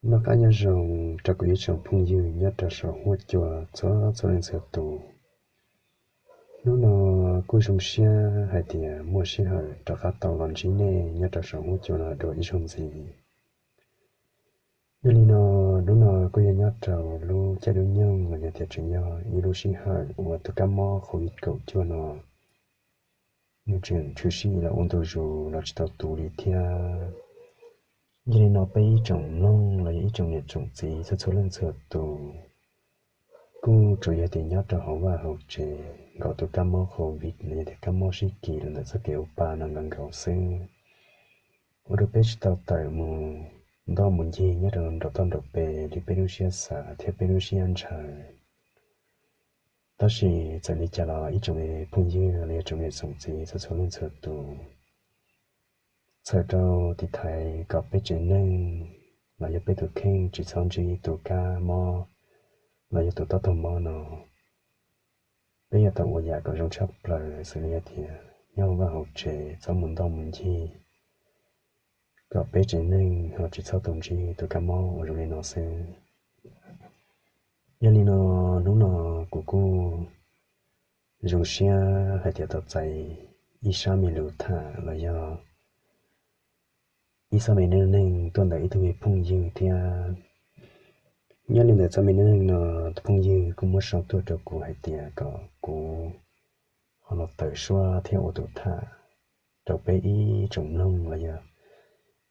Noj qab nyob zoo rau kuv ib tsoom phooj ywg nyob rau saum huab cua txhua txhua leej txhua tus. Hnub no kuj zoo siab hais tias muaj sij hawm rov qab tau los ntsib nej nyob rau saum huab cua no dua ib zaug ntxiv. Yog li no, hnub no kuj yog nyob rau lub caij lub nyoog los yog tias tseem yog ib lub sij hawm uas tus kab mob COVID kaum cuaj no nws tseem tshwm sim los ua ntu zus los tsis tau tu li thiab. Yog li no peb ib tsoom mloog los yog ib tsoom niam tsoom txiv txhua txhua leej txhua tus, kuj tsuas yog tias nyob rau hauv vaj hauv tsev nkaus tus kab mob COVID los yog tias kab mob sib kis los ntawm txoj kev ua pa no nkaus nkaus xwb, ua rau peb tsis tau tawm mus ntoj mus ncig nyob rau nraum toj nraum pes li peb lub siab xav thiab peb lub siab ntshaw. Tab sis txawm li cas los ib tsoom phooj ywg los yog tsoom niam tsoom txiv txhua txhua leej txhua tus, txhawm rau tiv thaiv kom peb tsev neeg los yog peb tus kheej tsis txhob ntsib tus kab mob los yog tus taub taug mob no. Peb yuav tau ua yam kom zoo tshaj plaws xws li hais tias nyob hauv vaj hauv tsev txhob mus ntoj mus ncig, kom peb tsev neeg ho tsis txhob tau ntsib tus kab mob uas zoo li no xwb. Yog li no, hnub no kuv kuj zoo siab hais tias tau txais ib sab me lus tham los yog ib txoj me neej neeg tuaj ntawm ib tug me phooj ywg thiab. Nyob li ntawm txoj me neej neeg no, tus phooj ywg kuj muab sau tuaj rau kuv hais tias kom kuv ho los tawm suab thiab ua tus tham rau peb ib tsoom mloog los yog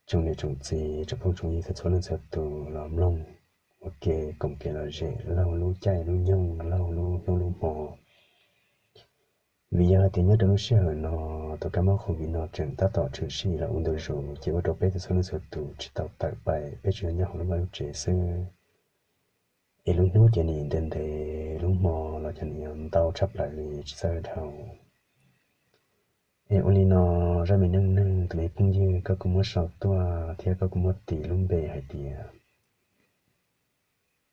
tsoom niam tsoom txiv tsoom phooj tsoom ywg txhua txhua leej txhua tus los mloog ua ke koom kev lom zem laug lub caij lub nyoog laug lub hnub lub hmo. Vim yog hais tias nyob rau lub sij hawm no, tus kab mob COVID no tseem tab tom tshwm sim los ua ntu zus ces ua rau peb txhua txhua leej txhua tus tsis tau tawm pais, peb tsuas yog nyob hauv lub vaj lub tsev xwb. Es lub hnub ces nim ntev ntev, lub hmo los cov nim ntau tshaj plaws li tsis txawj dhau. Es ua li no, zaj me neej neeg tus me phooj ywg koj kuj muab sau tuaj thiab koj kuj muab tis lub npe hais tias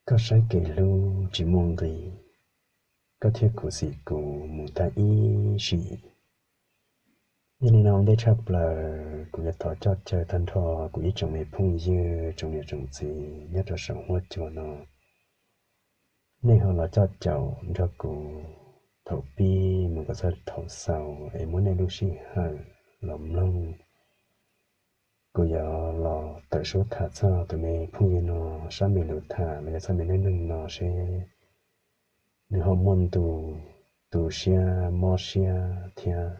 koj saib kev hlub tsis muaj nqis, koj thiab kuv xim kuv mus tag ib sim. Yog li no ua ntej tshaj plaws kuv yuav thov coj caw tag nrho kuv ib tsoom me phooj ywg tsoom niam tsoom txiv nyob rau saum huab cua no, nej ho los coj caum nrog kuv thaum pib mus kom txog thaum xaus es muab nej lub sij hawm los mloog. Kuv yuav los tawm suab tham txog tus me phooj ywg no sab me lus tham los yog txoj me neej neeg no seb nws ho muaj ntu tu siab mob siab thiab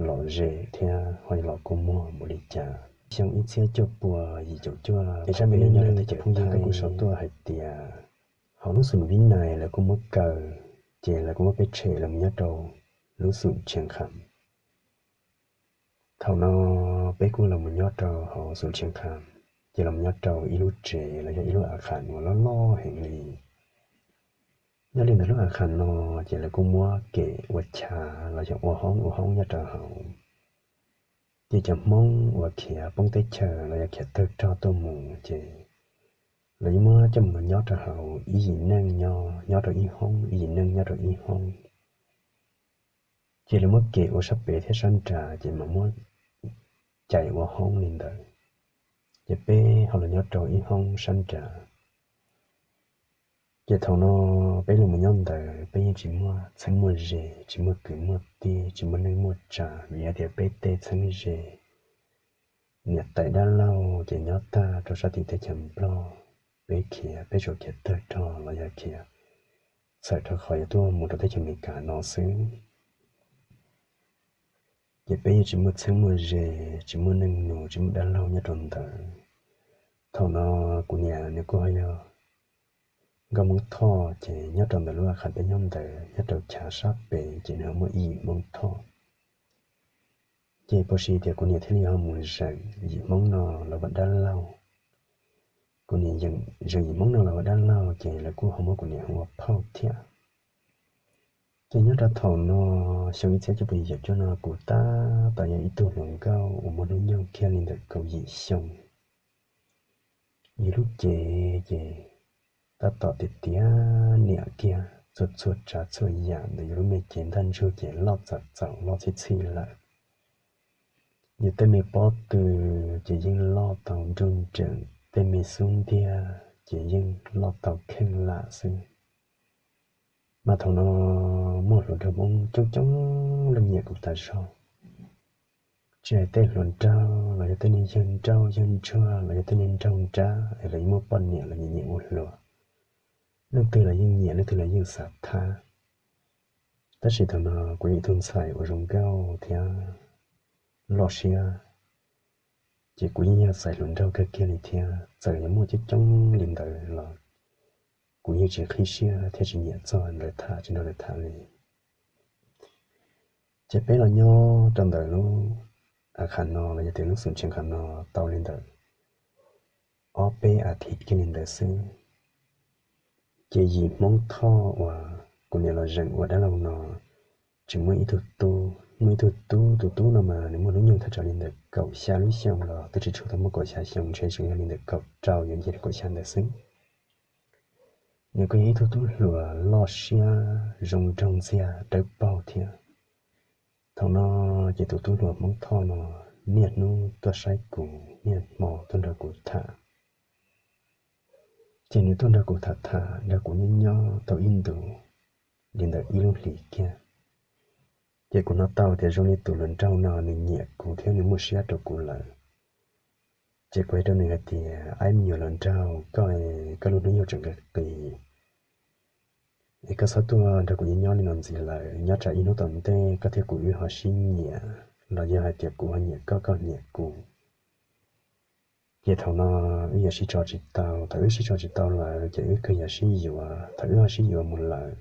lom zem thiab ho los kua muag npaum li cas. Xyoo ib txhiab cuaj pua yim caum cuaj es sab me neej neeg no cov phooj ywg kuj sau tuaj hais tias hauv lub xum Vib Nais lawv kuj muab kaw, ces lawv kuj muab peb tshem los nyob rau lub xum Tshias Kham. Thaum no peb kuj los mus nyob rau hauv xum Tshias Kham, ces los mus nyob rau ib lub tsev los yog ib lub a kham uas loj loj heev li. Nyob li ntawm lub a kham no ces lawv kuj muab kem ua chav los yog ua hoob ua hoob nyob rau hauv. Ces cov Hmoob uas khiav poob teb chaws los yog khiav tawg rog tuaj mus ces lawv yeej muab coj mus nyob rau hauv ib yim neej nyob, nyob rau ib hoob, ib yim neej nyob rau ib hoob. Ces lawv muab kem ua sab pem thiab sab nrad ces mam muab cais ua hoob li ntawd. Ces peb ho los nyob rau ib hoob sab nrad. Ces thaum no peb los mus nyob ntawd peb yeej tsis muaj txheeb muaj ze, tsis muaj kwv muaj tij, tsis muaj neej muaj tsav vim hais tias peb tej txheeb ze niam tais dab laug ces nyob tag rau sab tim teb chaws Nplog. Peb khiav peb tsuas khiav tawg rog los yog khiav txhawm rau qhov yuav tuaj mus rau teb chaws Amelikas no xwb. Ces peb yeej tsis muaj txheeb muaj ze, tsis muaj neej nus, tsis muaj dab laug nyob rau ntawd. Thaum no kuv niam nws kuj ho yog nkauj Hmoob Thoj, ces nyob rau ntawm lub a kham peb nyob ntawd nyob rau chav sab pem ces nws ho muaj ib yim Hmoob Thoj. Ces puas sis tias kuv niam thiaj li ho mus zeem yim Hmoob no los ua dab laug. Kuv niam zeem yim Hmoob no los ua dab laug ces lawv kuj ho muab kuv niam hu ua phauj thiab. Ces nyob rau thaum no, xyoo ib txhiab cuaj pua yim caum cuaj no kuv tab tom yog ib tug hluas nkauj uas muaj hnub nyoog kiag li ntawm kaum yim xyoo. Yus lub cev ces tab tom tiav tiav niam kiag, txhua txhua tsav txhua yam ntawm yus lub me cev ntaj ntsug ces loj txaus txaus loj txhij txhij lawm. Yus tej me pob tw ces yeej loj tau nruj nreem tej me xub ntiag ces yeej loj tau kheej lam xwb. Mas thaum no muaj hluas nraug Hmoob coob coob leej nyiam kuv tas zog, tsis hais tej hluas nraug los yog tej neeg yawg nrauj yawg ntsuag los yog tej neeg nraug nrab es lawv yeej muaj poj niam los nyiam nyiam ua hluas. Leej twg los yeej nyiam, leej twg los yeej xav thab. Tab sis thaum no kuv yog ib tug ntxhais uas zoo nkauj thiab loj siab, ces kuv yeej yog ntxhais hluas nraug kawg kiag li thiab. Txawm yuav muaj coob coob li ntawd los kuv yeej tsis qhib siab thiab tsis nyiam txog lawv tham, tsis nrog lawv tham li. Ces peb los nyob rau ntawm lub, a, qhov no los yog tias lub xoom tsheej qhov no tau li ntawm ob peb a thiv kiag li ntawd xwb, ces yim Hmoob Thoj uas kuv niam los zeem ua dab laug no tseem muaj ib tug tub. Muaj ib tug tub, tus tub no mas nws muaj hnub nyoog thaj tsam li ntawm kaum xya lub xyoo los twb tsis tshua tau muaj kaum xya xyoo, ntshe tseem yog li ntawm kaum rau yuav nce rau kaum xya ntawd xwb. Nws kuj yog ib tug tub hluas loj siab, zoo nraug ntxiag, dawb paug thiab. Thaum no ces tus tub hluas Hmoob Thoj no niaj hnub tuaj saib kuv, niaj hmo tuaj nrog kuv tham. Ces nws tuaj nrog kuv tham tham, nrog kuv nyob nyob tau ib ntus li ntawm ib lub hlis kiag, ces kuv hnov tau tias zoo li tus hluas nraug no nws nyiam kuv thiab nws muaj siab rau kuv lawm. Ces kuv hais rau nws hais tias, Aib, me nyuam hluas nraug, koj, koj lub hnub nyoog tseem qis qis es koj txhob tuaj nrog kuv nyob nyob li no ntxiv lawm. Nyob tsam ib hnub tom ntej koj thiab kuv wb ho sib nyiam, los yog hais tias kuv ho nyiam koj, koj nyiam kuv, ces thaum no wb yuav sib tso tsis tau. Thaum wb sib tso tsis tau lawm ces wb kawg yuav sib yuav. Thaum wb ho sib yuav mus lawm,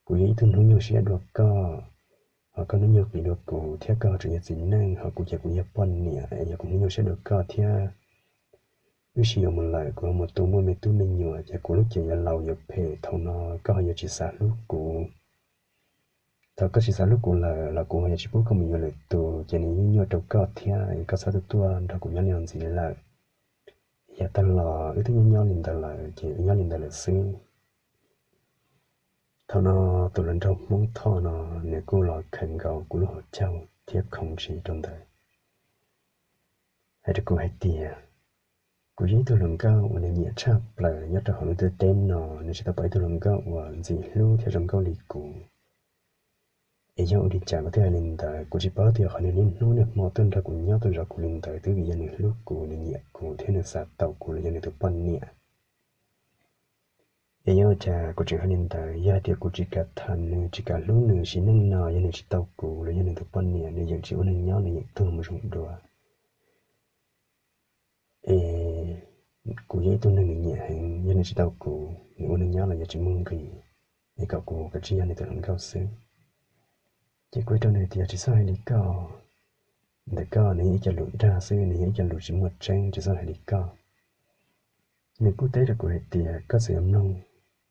kuv yog ib tug hnub nyoog siab dua koj, ho koj hnub nyoog qis dua kuv, thiab koj ho tseem yog txiv neej, ho kuv ces kuv yog poj niam. Yog kuv hnub nyoog siab dua koj thiab wb sib yuav mus lawm, kuv ho mus tu muaj me tub me nyuam, ces kuv lub cev yuav laus yuav phem, thaum no koj ho yuav tsis xav hlub kuv. Thaum koj tsis xav hlub kuv lawm los kuv ho yuav tsis pub koj mus yuav lwm tus, ces nws yeej nyuaj rau koj thiab. Koj txhob tuaj tuaj nrog kuv nyob li no ntxiv lawm. Yav tag los wb twb nyob nyob li ntawd lawm ces wb nyob li ntawd lawm xwb. Thaum no tus hluas nraug Hmoob Thoj no nws kuj los khaws nkaus kuv lub hauv caug thiab khoov ntsis rau ntawd, hais rau kuv hais tias, Kuv yog ib tug hluas nkauj uas nws nyiam tshaj plaws nyob rau hauv lub ntiaj teb no, nws tsis tau pom ib tug hluas nkauj uas ntxim hlub thiab zoo nkauj li kuv. Es yog ua li cas kuv thiaj hais li ntawd? Kuv tsis paub tias qhov nws niaj hnub niaj hmo tuaj nrog kuv nyob tuaj zov kuv li ntawd twb vim yog nws hlub kuv, nws nyiam kuv thiab nws xav tau kuv los yog nws tus poj niam. Es yog ua cas kuv tseem hais li ntawd? Yog hais tias kuv tsis kam tham nws, tsis kam hlub nws, sim neej no yog nws tsis tau kuv los yog nws tus poj niam, nws yeej tsis ua neeg nyob, nws yeej tuag mus zoo dua. Es kuv yog ib tug neeg nws nyiam heev, yog nws tsis tau kuv, nws ua neeg nyob los yuav tsis muaj nqis, es kom kuv kav tsij yog nws tus hluas nkauj xwb. Ces kuv hais rau nws tias, Tsis txhob hais li koj, ntawm koj nws yog ib co lus dag xwb, nws yog ib co lus tsis muaj tseeb, tsis txhob hais li koj. Nws kuj teb rau kuv hais tias, Koj txawm yuav mloog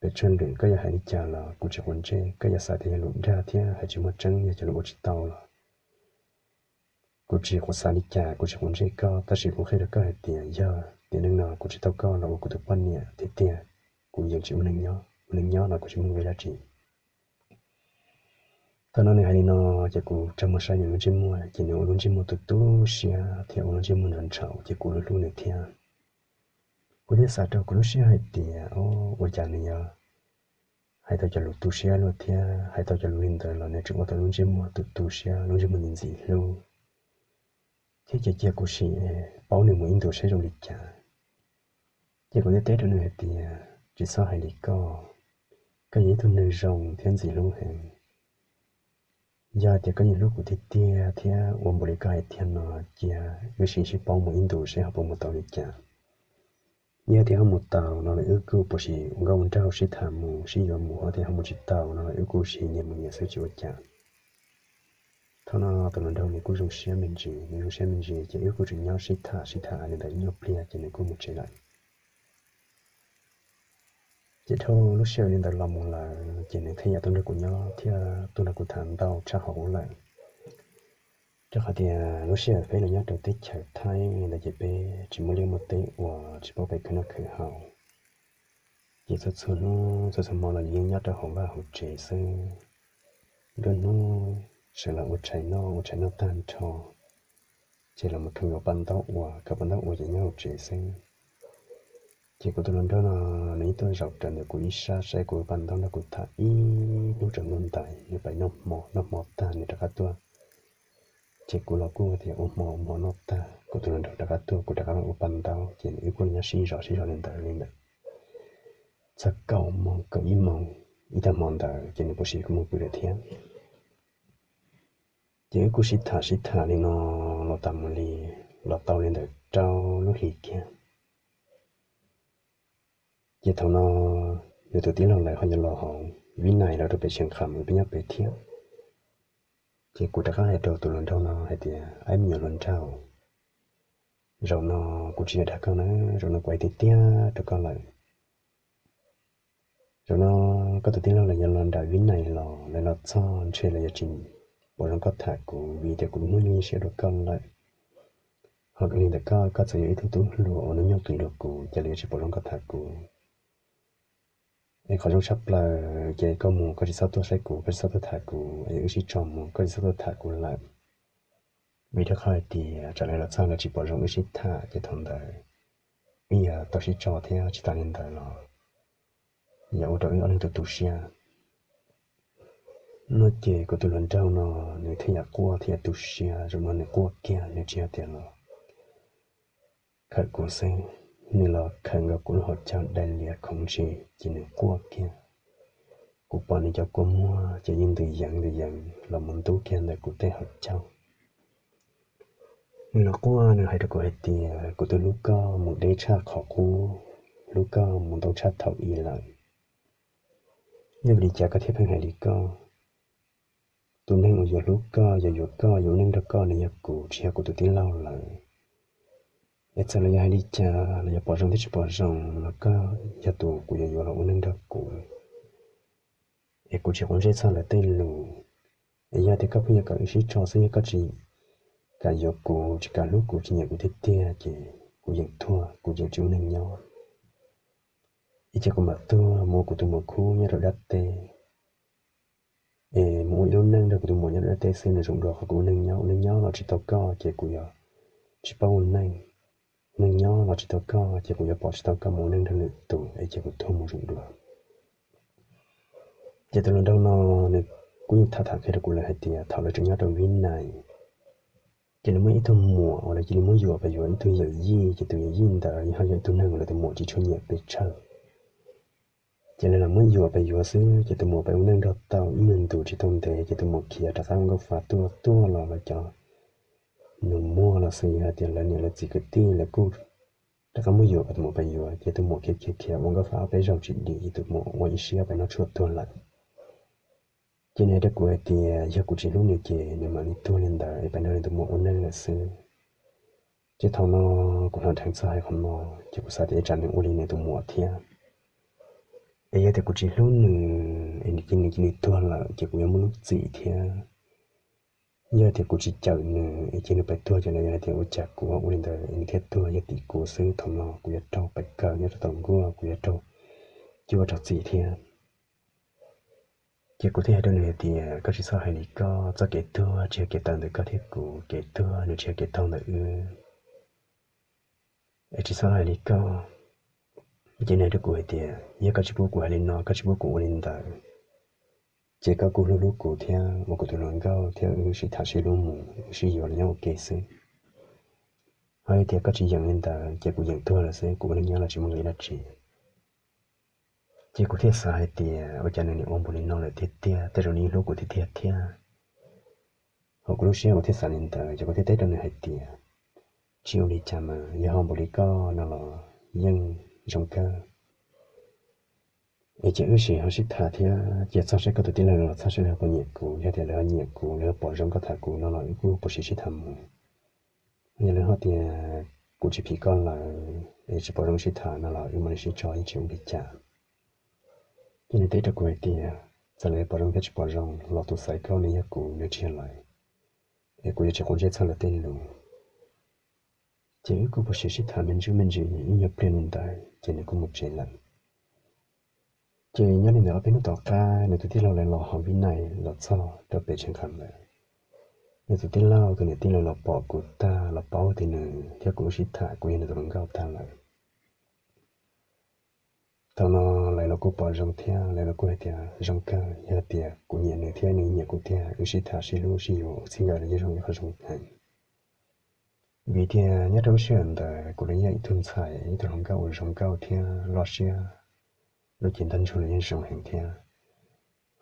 pes tsawg lwm, koj yuav hais li cas los kuv tsis quav ntsej. Koj yuav xav tias yog lus dag thiab hais tsis muaj tseeb, yog cov lus ua tsis tau los kuv tsis quav xav li cas, kuv tsis quav ntsej koj. Tab sis kuv qhia rau koj hais tias yog tiam neej no kuv tsis tau koj los ua kuv tus poj niam tiag tiag, kuv yeej tsis ua neeg nyob, ua neeg nyob los kuv tsis muaj nqis dab tsi. Thaum no nws hais li no ces kuv rov mus saib nws lub ntsej muag, ces nws ua lub ntsej muag tu tu siab thiab ua lub ntsej muag ntshaus ntshaus, ces kuv hlub hlub nws thiab. Kuv thiaj xav rau kuv lub siab hais tias, Ua cas nws yuav hais tau cov lus tu siab luaj thiab? Hais tau cov lus li ntawd los nws tseem ua tau lub ntsej muag tu tu siab, lub ntsej muag ntxim ntxim hlub, thiab cia cia kuv sim paub nws mus ib ntus saib zoo li cas. Ces kuv thiaj teb rau nws hais tias, Tsis txhob hais li koj, koj yog ib tug neeg zoo thiab ntxim hlub heev. Yog tias koj yeej hlub kuv tiag tiag thiab ua npaum li koj hais tiag no, cia wb sim sib paub mus ib ntus saib ho puas mus tau li cas. Yog tias ho mus tau no los wb kuj puas sim ua nkauj ua nraug sib tham mus sib yuav mus, ho tias ho mus tsis tau no los wb kuj sim nyias mus nyias xwb tsis ua cas. Thaum no tus hluas nraug nws kuj zoo siab me ntsis, nws zoo siab me ntsis ces wb kuj tseem nyob sib tham sib tham li ntawd ib nyuag pliag ces nws kuj mus tsev lawm. Ces dhau lub sij hawm li ntawd los mus lawm ces nws thiaj yam tuaj nrog kuv nyob thiab tuaj nrog kuv tham ntau tshaj hauv lawm. Rau qhov tias lub sij hawm peb los nyob rau teb chaws Thaib li ntawd ces peb tsis muaj liaj muaj teb ua, tsis paub pem khwv noj khwv haus. Ces txhua txhua hnub txhua txhua hmo los yeej nyob rau hauv vaj hauv tsev xwb. Nruab hnub sawv los ua tshais noj, ua tshais noj tag nrho ces los mus khaws nkaus paj ntaub ua, khaws paj ntaub ua ces nyob hauv tsev xwb. Ces kuv tus hluas nraug no nws yeej tuaj zaum rawv ntawm kuv ib sab saib kuv ua paj ntaub nrog kuv tham ib hnub tsaus ntuj ntais, nws pais noj hmo, noj hmo tag nws rov qab tuaj. Ces kuv los kuj tias ua hmo ua hmo noj tag kuv tus hluas nraug rov qab tuaj, kuv rov qab los ua paj ntaub, ces wb kuj nyob sib zov sib zov li ntawd li ntawd txog kaum moos kaum ib moos ib tag hmo ntawd ces nws kuj sim kuv mus pw lawm thiab. Ces wb kuj sib tham sib tham li no los tas mus li, los tau li ntawm rau lub hlis kiag. Ces thaum no nws tus tij laug lawv ho yuav los hauv Vib Nais los rau pem Xeev Kham, peb nyob pem thiab. Ces kuv rov qab hais rau tus hluas nraug no hais tias, Aib, me nyuam hluas nraug, zaum no kuv tsis yog dag koj na, zaum no kuv hais tiag tiag rau koj lawm. Zaum no koj tus tij laug los yuav los nram Vib Nais los, lawv los txog ntshe lawv yuav tsis pom zoo koj tham kuv vim tias kuv lub hnub nyoog yeej siab dua koj lawm. Ho li ntawm koj, koj txawm yog ib tug tub hluas uas hnub nyoog qis dua kuv, ces lawv yuav tsis pom zoo koj tham kuv. Es qhov zoo tshaj plaws ces koj mus koj tsis txhob tuaj saib kuv, koj tsis txhob tuaj tham kuv, es wb sib tso mus koj tsis txhob tuaj tham kuv lawm. Vim rau qhov hais tias tsam lawv los txog lawv tsis pom zoo wb sib tham ces thaum ntawd wb yuav tau sib tso thiab tsis tas li ntawd los yog ua rau wb ob leeg tu tu siab. No ces kuv tus hluas nraug no nws thiaj yam quaj thiaj yam tu siab, zaum no nws quaj kiag, nws tsis yog tias los khawm kuv xwb, nws los khawm nkaus kuv lub hauv caug dai lias khoov ntsis ces nws quaj kiag. Kuv pom nws cov kua muag ces yeej ntws yeev ntws yeev los mus ntub kiag ntawm kuv tej hauv caug. Nws los quaj nws hais rau kuv hais tias, Kuv twb hlub koj mus deb tshaj qhov qub, hlub koj mus ntau tshaj thaum i lawm. Yog vim li cas koj thiaj pheej hais li koj? Tus neeg uas yuav hlub koj, yuav yuav koj, yuav ua neej nrog koj nws yog kuv, tsis yog kuv tus tij laug lawm. Es txawm los yog hais li cas los yog pom zoo thiab tsis pom zoo los koj yog tus kuv yuav yuav los ua neej nrog kuv. Es kuv tsis quav ntsej txog lawv tej lus. Es yog tias koj pheej yuav kom wb sib tso xwb, yog koj tsis kam yuav kuv, tsis kam hlub kuv, tsis nyiam kuv tiag tiag ces kuv yeem tuag, kuv yeem tsis ua neeg nyob. Es ces kuv mam tuag mus ua kuv tus muam khub nyob rau dab teb. Es mus ua ib lub neej nrog kuv tus muam nyob rau dab teb xwb nws zoo dua, qhov kuv ua neej nyob, ua neej nyob los tsis tau koj ces kuv yuav tsis paub ua neej. Ua neej nyob los tsis tau koj ces kuv yuav pom tsis tau koj mus ua neej nrog lwm tus, es ces kuv tuag mus zoo dua. Ces tus hluas nraug no nws kuj yeej tham tham qhia rau kuv lawm hais tias thaum lawv tseem nyob rau Vib Nais ces lawv muaj ib tug muam uas lawv cia li muab yuam pais yuav ib tug yawm yij, ces tus yawm yij ntawd ho yog ib tug neeg uas lawv tus muam tsis tshua nyiam pes tsawg. Ces lawv los muab yuam pais yuav xwb ces tus muam pais ua neej nrog tau ib nyuag ntus tsis tau ntev ces tus muam khiav rov qab ua nkauj fa tuaj, tuaj los lawv cov nus muag los xws li hais tias lawv niam lawv txiv kwv tij lawv kuj rov qab muab yuam kom tus muam pais yuav, ces tus muam khiav khiav khiav ua nkauj fa ob peb zaug tsis dim, tus muam ua ib siab pais noj tshuaj tuag lawm. Ces nws hais rau kuv hais tias yog kuv tsis hlub nws ces nws mam li tuag li ntawd es pais nrog nws tus muam ua neej lawm xwb. Ces thaum no kuv hnov dheev txog hais qhov no, ces kuv xav tias tsam nws ua li nws tus muam thiab. Es yog tias kuv tsis hlub nws es nws cia li tuag lawm ces kuv yuav muaj lub txim thiab. Yog tias kuv tsis cawm nws es cia nws pais tuag ces los yog hais tias ua cas kuv ua li ntawd es nws thiaj tuag, yog tim kuv xwb thaum no kuv yuav raug pais kaw nyob rau tom nkuaj, kuv yuav raug cuab raug txim thiab. Ces kuv thiaj hais rau nws hais tias koj tsis txhob hais li koj, txoj kev tuag tsis yog kev tawm ntawm koj thiab kuv, kev tuag nws tsis yog kev tau ntawm wb. Es tsis txhob hais li koj. Ces nws hais rau kuv hais tias yog koj tsis pub kuv hais li no, koj tsis pub kuv ua li ntawd, ces koj kuj hlub hlub kuv thiab ua kuv tus hluas nkauj thiab wb sib tham sib hlub mus, wb sib yuav los nyob ua ke xwb. Ho yog tias koj tsis yeem li ntawd ces kuv yeem tuag lawm xwb, kuv ua neej nyob los tsis muaj nqis dab tsi. Ces kuv thiaj xav hais tias ua cas nws nim ua npaum li no lawm tiag tiag, tej zaum nws yeej hlub kuv tiag tiag thiab. Hauv kuv lub siab kuv thiaj xav li ntawd, ces kuv thiaj teb rau nws hais tias tsis ua li cas mas, yog ho npaum li koj no los yeej zoo kawg. Es cia wb sim ho sib tham thiab, cia txog seb koj tus tij laug los txog seb lawv ho puas nyiam kuv, yog tias lawv ho nyiam kuv, lawv ho pom zoo koj tham kuv no los wb kuj puas sim sib tham mus. Yog lawv ho tias kuv tsis phim koj lawm es tsis pom zoo sib tham no los wb mam li sib tso, yeej tsis ua li cas. Ces nws teb rau kuv hais tias txawm lawv pom zoo thiab tsis pom zoo los tus xaiv koj nws yog kuv, nws tsis yog lawv, es kuv yuav tsis quav ntsej txog lawv tej lus. Ces wb kuj puas sim sib tham me ntsis me ntsis ib nyuag pliag li ntawd ces nws kuj mus tsev lawm. Ces nyob li ntawd ob peb hnub tom qab nws tus tij laug lawv los hauv Vib Nais los txog rau pem Tsheej Qham lawm. Nws tus tij laug tus niam tij lawv los pom kuv tag los paub tias nws thiab kuv wb sib tham, kuv yog nws tus hluas nkauj tag lawm. Thaum no lawv los kuj pom zoo thiab lawv los kuj hais tias zoo kawg, yog tias kuv nyiam nws thiab nws nyiam kuv tiag, wb sib tham sib hlub sib yuav ua txij nkawm los yeej zoo ib qho zoo heev. Vim tias nyob rau lub sij hawm ntawd kuv los yog ib tug ntxhais, ib tug hluas nkauj uas zoo nkauj thiab loj siab, lub cev ntaj ntsug los yeej zoo heev thiab.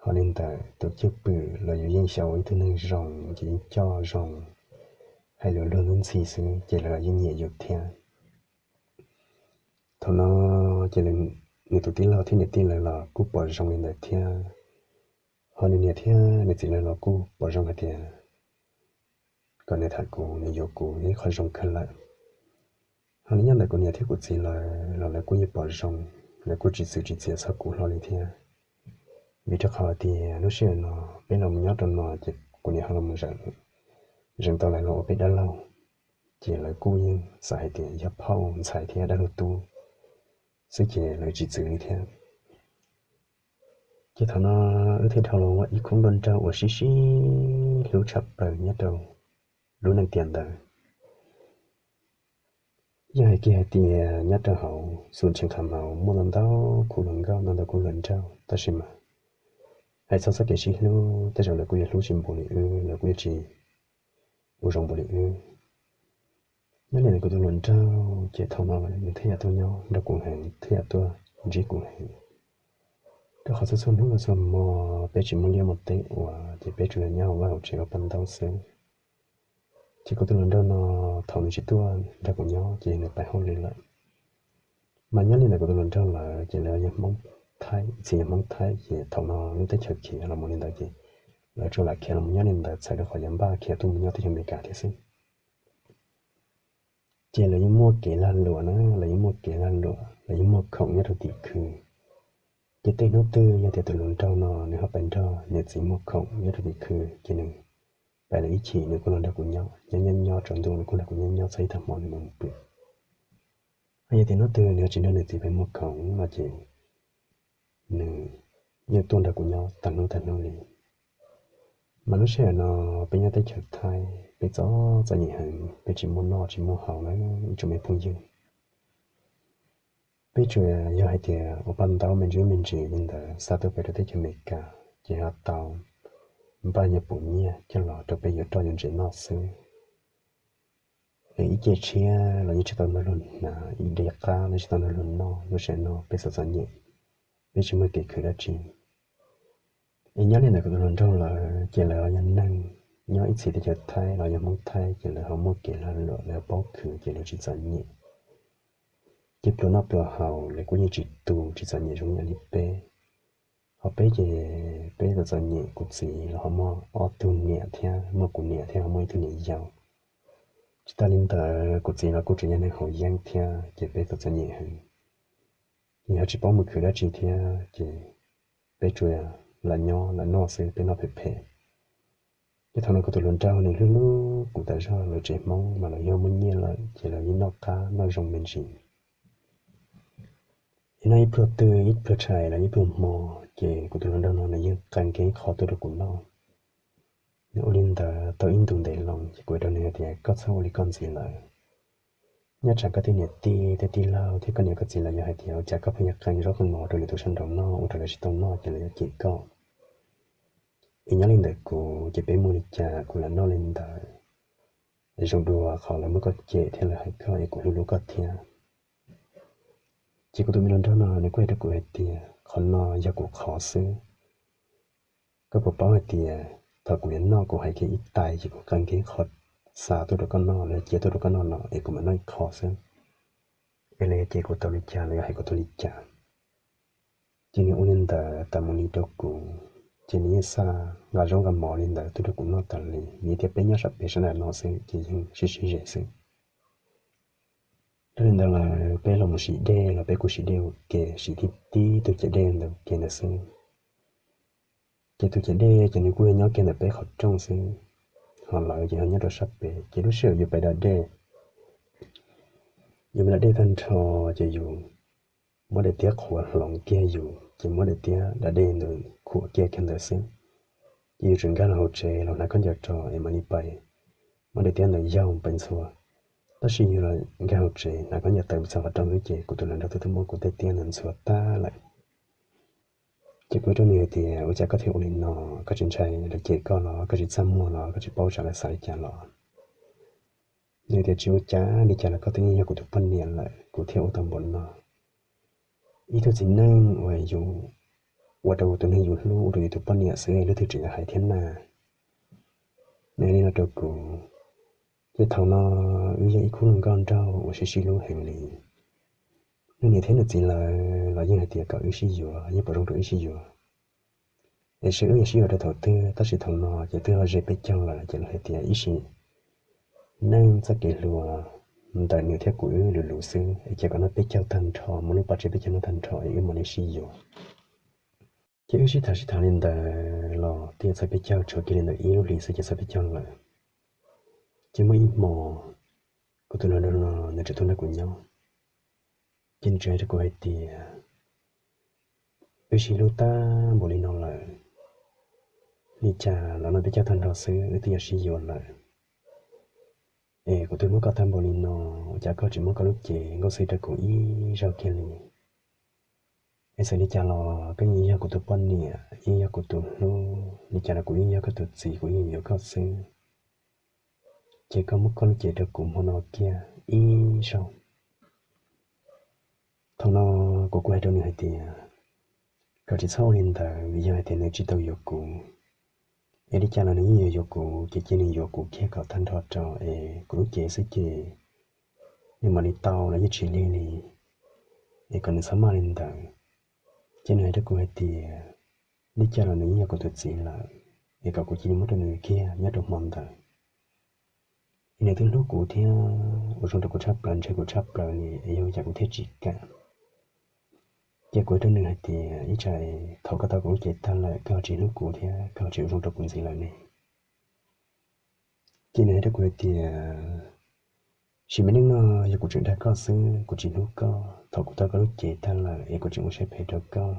Ho li ntawd tus cwj pwm los yus yeej xyaum ua ib tug neeg zoo ces yeej coj zoo, hais lus luag ntxhi xwb ces lawv los yeej nyiam yus thiab. Thaum no ces nws tus tij laug thiab niam tij lawv los kuj pom zoo li ntawd thiab. Ho nws niam thiab nws txiv lawv los kuj pom zoo hais tias kom nws tham kuv, nws yuav kuv ib qho zoo kawg lawm. Ho nyob ntawm kuv niam thiab kuv txiv lawv los lawv kuj yeej pom zoo, lawv kuj tsis txwv tsis txiav txog kuv hlo li thiab. Vim rau qhov tias lub sij hawm no peb los nyob rau no ces kuv niam ho los zeem tau lawv los ua peb dab laug, ces lawv kuj yeej xav hais tias yog phauj ntxhais thiab dab laug tub xwb ces lawv tsis txwv li thiab. Ces thaum no wb thiaj dhau los ua ib khub nkauj nraug uas sib sib hlub tshaj plaws nyob rau lub neej tiam ntawd. Yog hais kiag hais tias nyob rau hauv xum Tsheej Qham Maum muaj ntau ntau khub hluas nkauj, ntau ntau khub hluas nraug, tab sis mas hais txog txoj kev sib hlub tej zaum lawv kuj yuav hlub tsis npaum li wb, lawv kuj yuav tsis ua zoo npaum li wb. Nyob li ntawm kuv tus hluas nraug ces thaum no nws thiaj yuav tuaj nyob nrog kuv heev, thiaj yuav tuaj ntsib kuv heev, rau qhov txhua txhua hnub txhua hmo peb tsis muaj liaj muaj teb ua ces peb tsuas yog nyob hauv vaj hauv tsev ua paj ntaub xwb. Ces kuv tus hluas nraug no thaum nws tsis tuaj nrog kuv nyob ces nws pais hauj lwm lawm. Mas nyob li ntawm kuv tus hluas nraug lawv ces lawv yog Hmoob Thaib, txiv yog Hmoob Thaib ces thaum no lub teb chaws khiav los mus li ntawd ces lawv tsuas lam khiav los mus nyob li ntawd txhawm rau qhov yuav npaj khiav tuaj mus nyob teb chaws Amelikas thiab xwb. Ces lawv yeej muaj kev lag luam na, lawv yeej muaj kev lag luam, lawv yeej muaj khoom nyob rau tim khw. Ces tej hnub twg yog tias tus hluas nraug no nws ho pais nrog niam txiv muag khoom nyob rau tim khw ces nws pais lawv ib chim nws kuj los nrog kuv nyob, nyob nyob nyob tsaus ntuj nws kuj nrog kuv nyob nyob txog ib tag hmo nws mam mus pw. Ho yog tias hnub twg nws ho tsis nrog nws txiv pais muag khoom no ces nws yeej tuaj nrog kuv nyob tag hnub tag hnub li. Mas lub sij hawm no peb nyob teb chaws Thaib peb txom txom nyem heev, peb tsis muaj noj tsis muaj haus na ib tsoom me phooj ywg. Peb tsuas yog hais tias ua paj ntaub me ntsis me ntsis li ntawd xa tuaj pem rau teb chaws Amelikas ces ho tau npaj nyuag pum nyiaj coj los rau peb yuav roj yuav ntses noj xwb. Es ib ce tshiab los yeej tsis tau nrog luag hnav, ib diav qab los tsis tau nrog luag noj, lub sij hawm no peb txom txom nyem, peb tsis muaj kev khwv dab tsi. Es nyob li ntawm kuv tus hluas nraug lawm ces lawv yog neeg nyob ib txhis teb chaws Thaib los yog Hmoob Thaib ces lawv ho muaj kev lag luam, lawv paub khwv ces lawv tsis txom nyem. Ces pluas noj pluas haus lawv kuj yeej tsis tu tsis txom nyem zoo ib yam li peb. Ho peb ces peb txom txom nyem, kuv txiv los ho muaj ob tug niam thiab, muaj kuv niam thiab ho muaj ib tug niam yau. Tsis tas li ntawd kuv txiv los kuj tseem yog neeg haus yeeb thiab ces peb txom txom nyem heev. Ces ho tsis paub mus khwv dab tsi thiab ces peb tsuas lam nyob lam noj xwb, peb noj phem phem. Ces thaum no kuv tus hluas nraug nws hlub hlub kuv tas zog, lawv tsev Hmoob mas lawv yog muaj nyiaj lawm ces lawv yeej noj qab noj zoo me ntsis. Es noj ib pluag twg ib pluag tshais los ib pluag hmo ces kuv tus hluas nraug no nws yeej qee kiag ib qho tuaj rau kuv noj. Nws ua li ntawd tau ib ntus ntev loo ces kuv hais rau nws hais tias koj txhob ua li koj ntxiv lawm. Nyob tsam koj tej niam tij tej tij laug thiab koj niam koj txiv lawv yuav hais tias ua cas koj pheej yuav qee zaub qee mov rau lwm tus sab nraud noj ua rau lawv tsis tau noj ces lawv yuav cem koj. Es nyob li ntawm kuv ces peb muaj li cas kuv lam noj li ntawd. Zoo dua qhov lawv muab koj cem thiab lawv hais koj es kuv hlub hlub koj thiab. Ces kuv tus me hluas nraug no nws kuj hais rau kuv hais tias qhov no yog kuv qhov xwb. Koj puas paub hais tias thaum kuv yuav noj kuv hais kiag ib tais ces kuv qee kiag ib qho xa tuaj rau koj noj los cia tuaj rau koj noj no es kuv mam noj ib qho xwb. Es lawv yuav cem kuv tau li cas, lawv yuav hais kuv tau li cas. Ces nws ua li ntawd tas mus li rau kuv, ces nws yeej xa nqa zaub nqa mov li ntawd tuaj rau kuv noj tas li, vim tias peb nyob sab pem sab nram no xwb ces yeej sib sib ze xwb. Yog li ntawd lawm peb los mus sim dej los peb kuj sim dej ua ke, sim tib tib tug ciam dej ntawd ua ke ntawd xwb. Ces tus ciam dej ces nws kuj yog nyob kiag ntawm peb qhov rooj xwb, ho lawv ces ho nyob rau sab pem. Ces lub sij hawm yus pais da dej, yus pais da dej tag nrho ces yus muab daim tiab qhuav hloov kiag yus, ces muab daim tiab da dej ntawd khuam kiag kiag ntawd xwb. Ces yus tseem nkag los hauv tsev los hnav khaub ncaws rau es mam li pais muab daim tiab ntawd yaug pais ntxhua. Tab sis yus los nkag hauv tsev hnav khaub ncaws tawm mus txog qhov rooj xwb ces kuv tus hluas nraug twb tuaj muab kuv tej tiab ntawd ntxhua tag lawm. Ces kuv hais rau nws hais tias, ua cas koj thiaj ua li no, koj tsis ntshai lawv cem koj los, koj tsis txaj muag los, koj tsis paub tsam lawv xav li cas los? Nws tias, tsis ua cas, li cas los koj twb yog kuv tus poj niam lawm, kuv thiaj ua tau npaum no. Ib tug txiv neej uas yus ua rau tus neeg yus hlub, ua rau yus tus poj niam xwb, leej twg tseem yuav hais thiab na. Nws hais li no rau kuv, ces thaum no wb yog ib khub hluas nkauj nraug uas sib sib hlub heev li. Nws niam thiab nws txiv lawv los yeej hais tias kom wb sib yuav, yeej pom zoo rau wb sib yuav, es seb wb yuav sib yuav rau thaum twg. Tab sis thaum no ces twb ho ze peb caug lawm, ces lawv hais tias ib sim neej txoj kev hluas ntawm nws thiab kuv wb lus lus xwb, es cia kom noj peb caug tag nrho, muab lub pob tsev peb caug noj tag nrho es wb mam li sib yuav. Ces wb sib tham sib tham li ntawd los twb yuav txog peb caug, tshuav kiag li ntawm ib lub hlis xwb ces txog peb caug lawm. Ces muaj ib hmo kuv tus hluas nraug no nws tseem tuaj nrog kuv nyob, ces nws tseem hais rau kuv hais tias, wb sib hlub tag npaum li no lawm, li cas los noj peb caug tag nrho xwb wb twb yuav sib yuav lawm. Es kuv twb hlub koj tag npaum li no, ua cas koj tsis muab koj lub cev nkauj xwb rau kuv ib zaug kiag li? Es txawm li cas los koj yeej yog kuv tus poj niam, yeej yog kuv tus hlub, li cas los kuv yeej yog koj tus txiv, kuv yeej yuav koj xwb. Ces koj muab koj lub cev rau kuv hmo no kiag ib zaug. Thaum no kuv kuj hais rau nws hais tias, kom tsis txhob ua li ntawd, vim yog hais tias nws tsis tau yuav kuv, es li cas los nws yeej yuav yuav kuv, ces cia nws yuav kuv kiag kom tag nrho rau es kuv lub cev xwb ces nws mam li tau los yeej tsis lig li, es kom nws txhob maj li ntawd. Ces nws hais rau kuv hais tias, li cas los nws yeej yog kuv tus txiv lawm, es kom kuv cia li muab rau nws kiag nyob rau hmo ntawd. Es nws twb hlub kuv thiab ua zoo rau kuv tshaj plaws, ntshaw kuv tshaj plaws li, es yog li cas kuv thiaj tsis kam. Ces kuv hais rau nws hais tias, ib tsam thaum koj tau kuv lub cev tag lawm koj ho tsis hlub kuv thiab koj ho tsis ua zoo rau kuv ntxiv lawm ne? Ces nws hais rau kuv hais tias, sim me neej no yog kuv tseem dag koj xwb, kuv tsis hlub koj, thaum kuv tau koj lub cev tag lawm es kuv tseem ua siab phem rau koj.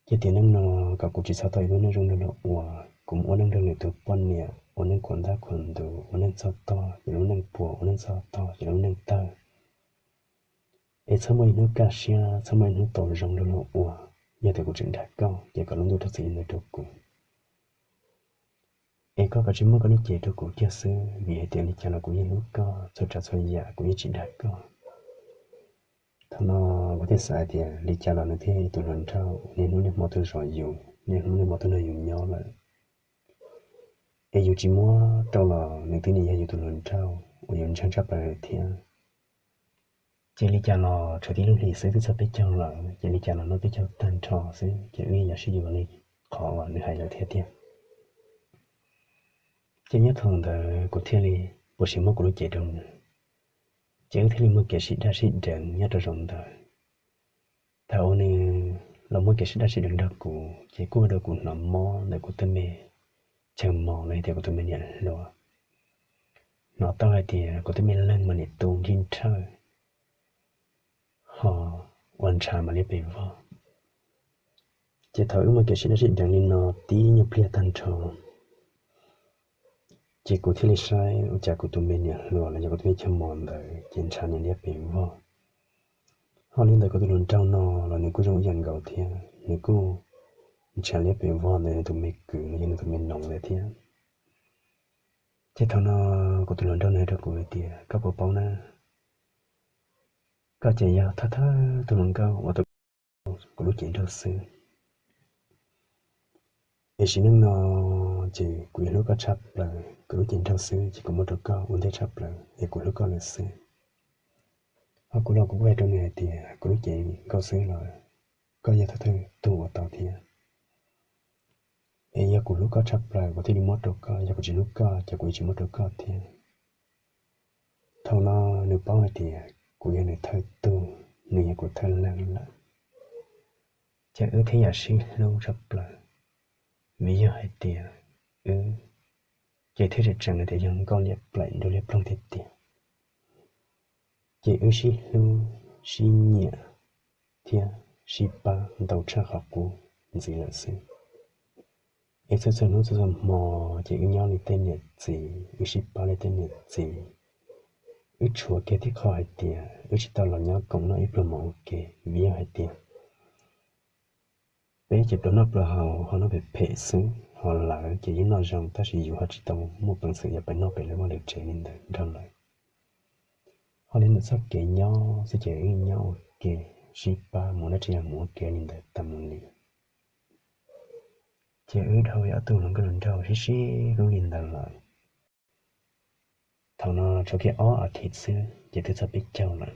Ces tiam neej no kom kuv tsis txhob tau ib lub neej zoo nrog luag ua, kuv mus ua neej nrog lwm tus poj niam, ua neej khuam ntab khuam ntuv, ua neej txog tog ces lub neej puas, ua neej txog tog ces lub neej tawg. Es txhob muaj ib hnub kaj siab, txhob muaj ib hnub tau zoo nrog luag ua. Yog tias kuv tseem dag koj ces kom lub ntuj rau txim li ntawd rau kuv. Es koj kav tsij muab koj lub cev rau kuv kiag xwb, vim hais tias li cas los kuv yeej hlub koj, txhua tsav txhua yam kuv yeej tsis dag koj. Thaum no kuv thiaj xav hais tias li cas los nws thiaj yog tus hluas nraug niaj hnub niaj hmo tuaj zov yus, niaj hnub niaj hmo tuaj nrog yus nyob lawm. Es yus tsis muab rau los nws twb nim yog yus tus hluas nraug uas yus ntseeg tshaj plaws lawm thiab. Ces li cas los tshuav tib lub hlis xwb twb txog peb caug lawm, ces li cas los noj peb caug tag nrho xwb ces wb yuav sib yuav li qhov uas nws hais lawm thiab tiag. Ces nyob thaum ntawd kuv thiaj li puas sim muab kuv lub cev rau nws, ces wb thiaj li muaj kev sib daj sib deev nyob rau zaum ntawd. Thaum uas nws los muaj kev sib daj sib deev nrog kuv ces kuj ua rau kuv hnov mob ntawm kuv tej me chaw mos los yog tias kuv tus me niam hluas. Hnov tau hais tias kuv tej me leeg mas nim tu nrhij nrhawj ho ua ntshav mam li pes vog. Ces thaum wb muaj kev sib daj sib deev li no tib nyuag pliag tag nrho, ces kuv thiaj li saib ua cas kuv tus me niam hluas los yog kuv tus me chaw mos ntawd ces ntshav nws liab pes vog. Ho li ntawd kuv tus hluas nraug no los nws kuj zoo ib yam nkaus thiab, nws kuj ntshav liab pes vog ntawm nws tus me kwv los yog nws tus me noov ntawd thiab. Ces thaum no kuv tus hluas nraug nws hais rau kuv hais tias, koj puas paub na, koj ces yog thawj thawj tug hluas nkauj uas tau kuv lub cev nrauj xwb. Es sim neej no ces kuv yuav hlub koj tshaj plaws, kuv lub cev nrauj xwb ces kuv muab rau koj ua ntej tshaj plaws es kuv hlub koj lawm xwb. Ho kuv los kuv kuj hais rau nws hais tias kuv lub cev nkauj xwb los koj yog thawj thawj tug uas tau thiab. Es yog kuv hlub koj tshaj plaws kuv thiaj li muab rau koj, yog kuv tsis hlub koj ces kuv yeej tsis muab rau koj thiab. Thaum no nws paub hais tias kuv yog nws thawj tug, nws yog kuv thawj leeg lawm, ces wb thiaj yam sib hlub tshaj plaws. Vim yog hais tias wb ces thiaj tseem tseem tias yog nkauj liab plaim nruab liab ploog tiag tiag. Ces wb sib hlub, sib nyiam thiab sib pab ntau tshaj qhov qub ntxiv lawm xwb. Es txhua txhua hnub txhua txhua hmo ces wb nyob li tej niam txiv, wb sib pab li tej niam txiv, Wb tshuav kiag tib qho hais tias wb tsis tau los nyob koom noj ib pluag mov ua ke, vim yog hais tias peb ces pluag noj pluag haus ho noj phem phem xwb, ho lawv ces yeej noj zoo tab sis yus ho tsis tau muaj peev xwm yuav pais noj pem lawv vaj lawv tsev li ntawd nrog lawv. Ho li ntawm txoj kev nyob xwb ces wb nyob ua ke, sib pab mus dab tsi los mus ua ke li ntawd tas mus li. Ces wb dhau ib ob tug hluas nkauj hluas nraug sib sib hlub li ntawd lawm. Thaum no tshuav kiag ob athiv xwb ces twb txog peb caug lawm.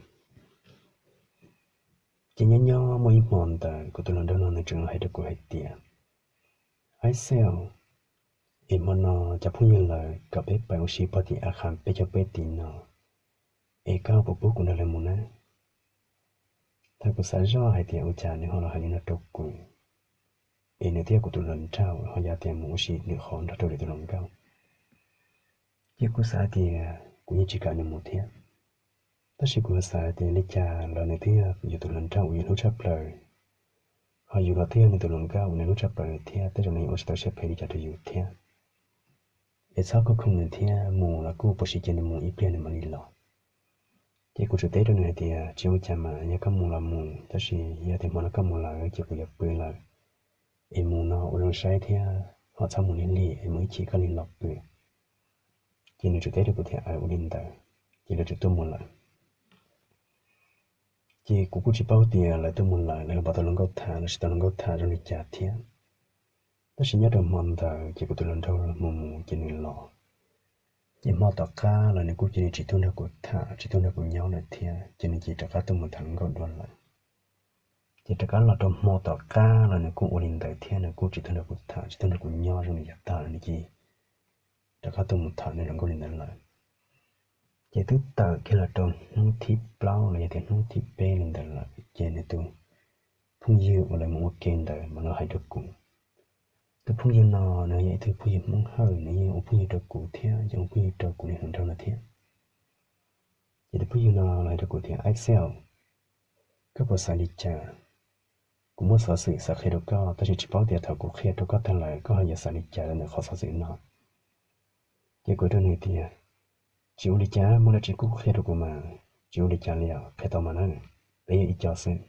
Ces nyob nyob muaj ib hmo ntawd kuv tus hluas nraug no nws tseem los hais rau kuv hais tias, Aib Xej, es hmo no cov phooj ywg lawv kom peb pais ua si puag tim a khas peb caug peb tid no, es koj puas pub kuv nrog lawv mus na? Thaum kuv xav zoj hais tias ua cas nws ho los hais li no rau kuv, es nws twb yog kuv tus hluas nraug ho yog tias mus ua si lwm qhov nrog rau lwm tus hluas nkauj, ces kuv xav tias kuv yeej tsis kam nws mus thiab. Tab sis kuv xav tias li cas los nws twb yog yus tus hluas nraug uas yus hlub tshaj plaws, ho yus los twb yog nws tus hluas nkauj uas nws hlub tshaj plaws thiab, tej zaum nws yeej ua tsis tau siab phem li cas rau yus thiab. Es txhob khuj khoom nws thiab, mus los kuj puas sim cia nws mus ib pliag nws mam li los. Ces kuv tsuas teb rau nws hais tias, Tsis ua cas mas, yog koj mus los mus, tab sis yog tias hmo no koj mus lawm ces kuv yuav pw lawm. Es mus no ua zoo saib thiab ho txhob mus lig lig es mus ib chim koj li los pw. Ces nws tsuas teb rau kuv tias, Aws, ua li ntawd. Ces lawv tsuas tuaj mus lawm. Ces kuv kuj tsis paub tias lawv tuaj mus lawm lawv los puas tau hluas nkauj tham los tsis tau hluas nkauj tham zoo li cas thiab. Tab sis nyob rau hmo ntawd ces kuv tus hluas nraug mus mus ces nws los. Ces hmo tom qab los nws kuj cia li tsis tuaj nrog kuv tham tsis tuaj nrog kuv nyob lawm thiab, ces nws cia li rov qab tuaj mus tham hluas nkauj dua lawm. Ces rov qab los rau hmo tom qab los nws kuj ua li ntawd thiab, nws kuj tsis tuaj nrog kuv tham tsis tuaj nrog kuv nyob zoo li yav tag, nws cia li rov qab tuaj mus tham nws hluas nkauj li ntawd lawm. Ces twb tawm kiag los rau hnub thib plaub los yog tias hnub thib peb li ntawd lawm, ces nws tus phooj ywg uas lawv mus ua ke ntawd mas los hais rau kuv. Tus phooj ywg no nws yog ib tug phooj ywg Hmoob Hawj, nws yeej ua phooj ywg rau kuv thiab yeej ua phooj ywg rau kuv niag hluas nraug no thiab. Ces tus phooj ywg no los hais rau kuv tias, Aib Xej, koj puas xav li cas? Kuv muaj xov xwm xav qhia rau koj, tab sis tsis paub tias thaum kuv qhia rau koj tag lawm koj ho yuav xav li cas rau ntawm qhov xov xwm no. Ces kuv rau nws tias, Tsis ua li cas, muaj dab tsi kuj qhia rau kuv mas, tsis ua li cas li os, qhia tau mas na, peb yog ib co xwb.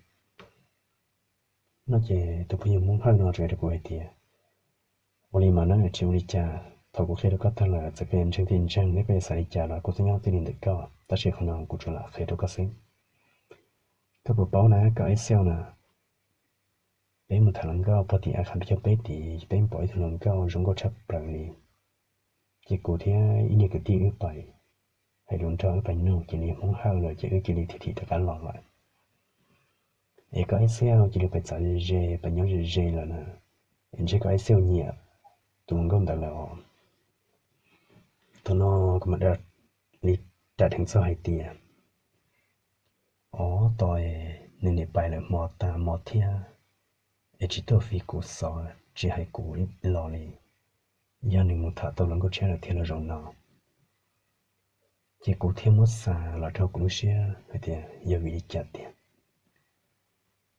No ces tus phooj ywg Hmoob Hawj no tseem hais rau kuv hais tias, Ua li mas na, tsis ua li cas, thaum kuv qhia rau koj tag lawm txawm koj yuav ntseeg thiaj ntseeg, thiab koj yuav xav li cas los kuj txhob nyob txij li ntawm koj, tab sis qhov no kuv tsuas lam qhia rau koj xwb. Koj puas paub na, koj Aib Xej na, peb mus tham hluas nkauj puag tim a khas peb caug peb tid, peb pom ib tug hluas nkauj zoo nkauj tshaj plaws li. Ces kuv thiab ib niag kwv tij wb pais, hais lus nrog wb pais nug ces nws yog Hmoob Hawj lawm ces wb cia li thim thim rov qab los lawm. Es koj Aib Xej cia li pais txav ze ze, pais nyob ze ze lawm na, es ntshe koj Aib Xej nyiam tus hluas nkauj ntawd lawm os. Thaum no kuv mam li ram dheev txog hais tias, Ob, tos nws niam pais lawm hmo tas hmo thiab, es tsis tuaj fiv kuv xov tsis hais kuv los li, yog nws mus tham tau hluas nkauj tshiab lawm thiab los zaum no. Ces kuv thiaj muab xav los rau kuv lub siab hais tias yog vim li cas tiag.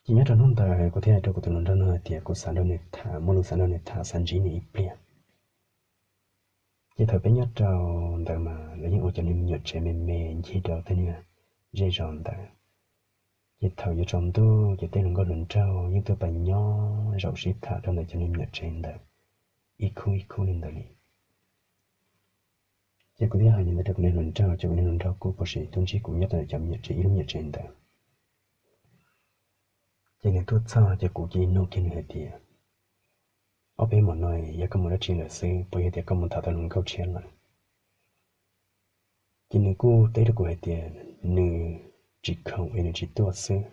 Ces nyob rau hnub ntawd kuv thiaj hais rau kuv tus hluas nraug no hais tias kuv xav nrog nws tham, muaj lus xav nrog nws tham, xav ntsib nws ib pliag. Ces thaum peb nyob rau ntawd mas lawv yeej ua cov niag me nyuam tsev me me ncig rau tej niag zej zos ntawd. Ces thaum yuav tsaus ntuj ces tej hluas nkauj hluas nraug yeej tuaj pais nyob zaum sib tham rau ntawm cov niag me nyuam tsev ntawd ib khub ib khub li ntawd li. Ces kuv thiaj hais li ntawd rau kuv niag hluas nraug, ces kuv niag hluas nraug kuj puas sim tuaj ntsib kuv nyob rau ntawm cov me nyuam tsev, ib lub me nyuam tsev ntawd. Ces nws tuaj txog ces kuv cia li nug kiag nws hais tias, Ob peb hmo no yog koj mus dab tsi lawm xwb, puas yog tias koj mus tham tau hluas nkauj tshiab lawm? Ces nws kuj teb rau kuv hais tias nws tsis khoom es nws tsis tuaj xwb,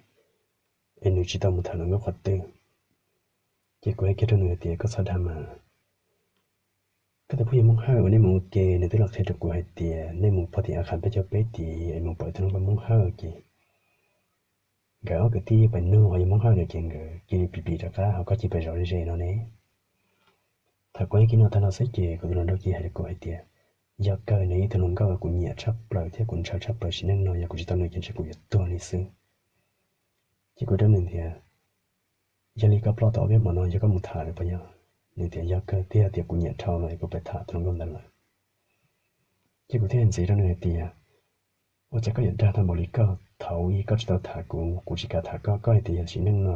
es nws tsis tau mus tham hluas nkauj qhov twg. Ces kuv hais kiag rau nws hais tias, Koj txhob dag mas, koj tus phooj ywg Hmoob Hawj uas nej mus ua ke nws twb los qhia rau kuv hais tias nej mus puag tim a khas peb caug peb tid es mus pom ib tug hluas nkauj Hmoob Hawj ces nkawd ob kwv tij pais nug ho yog Hmoob Hawj no ces nkawd cia li plis plis rov qab ho koj cia li pais zov ze ze no ne. Thaum kuv hais kiag no tag no xwb ces kuv tus hluas nraug cia li hais rau kuv hais tias, Yog kawg, nws yog ib tug hluas nkauj uas kuv nyiam tshaj plaws thiab kuv ntshaw tshaj plaws, sim neej no yog kuv tsis tau nws ces ntshe kuv yuav tuag li xwb. Ces kuv rau nws tias, Yog li koj ploj tau ob peb hmo no yog koj mus tham lawm puas yog? Nws tias, Yog kawg, twb yog tias kuv nyiam dhau no es kuv pais tham tus hluas nkauj ntawd lawm. Ces kuv thiaj hais ntxiv rau nws hais tias, Ua cas koj yuav dag tag npaum li koj? Thaum ub koj tsis tau tham kuv, kuv tsis kam tham koj, koj hais tias yog sim neej no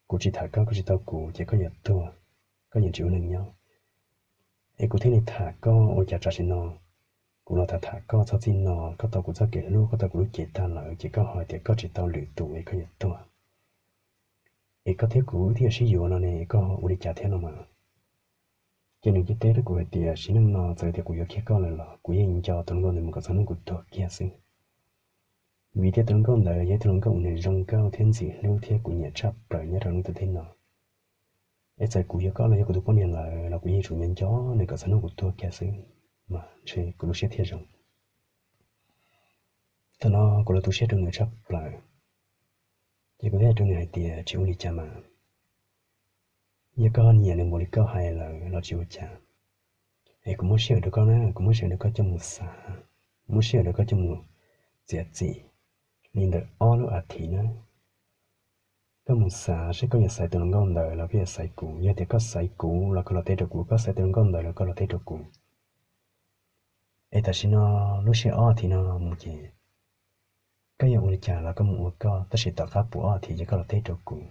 kuv tsis tham koj, koj tsis tau kuv ces koj yuav tuag, koj yuav tsis ua neeg nyob. Es kuv thiaj li tham koj, ua cas tam sim no kuv los tham tham koj txog txij no, koj tau kuv txoj kev hlub, koj tau kuv lub cev tag lawm ces koj ho hais tias koj tsis tau lwm tus es koj yuav tuag. Es koj thiab kuv wb twb yuav sib yuav no ne, koj ua li cas thiab no mas? Ces nws cia li teb rau kuv hais tias sim neej no txawm tias kuv yuav kiag koj lawm los kuv yeej nco tus hluas nkauj ntawd mus kom txog hnub kuv tuag kiag xwb. Vim tias tus hluas nkauj ntawd yog ib tug hluas nkauj uas nws zoo nkauj thiab ntxim hlub thiab kuv nyiam tshaj plaws nyob rau lub ntiaj teb no. Es txawm kuv yuav koj los yog kuv tus poj niam lawm los kuv yeej yuav nco nws kom txog hnub kuv tuag kiag xwb, mas ntshe kuv lub siab thiaj zoo. Thaum no kuv los tu siab rau nws tshaj plaws, ces kuv thiaj hais rau nws hais tias tsis ua li cas mas, yog koj ho nyiam nws npaum li koj hais lawm los tsis ua cas. Es kuv muab sij hawm rau koj na, kuv muab sij hawm rau koj coj mus xav, muab sij hawm rau koj coj mus txiav txim li ntawm ob lub as thiv na. Koj mus xav seb koj yuav xaiv tus hluas nkauj ntawd los koj yuav xaiv kuv. Yog tias koj xaiv kuv los koj los teb rau kuv, koj xaiv tus hluas nkauj ntawd los koj los teb rau kuv. Es tam sim no lub sij hawm ob as thiv no mus ces koj yuav ua li cas los koj mus ua koj, tab sis tom qab puv ob as thiv ces koj los teb rau kuv,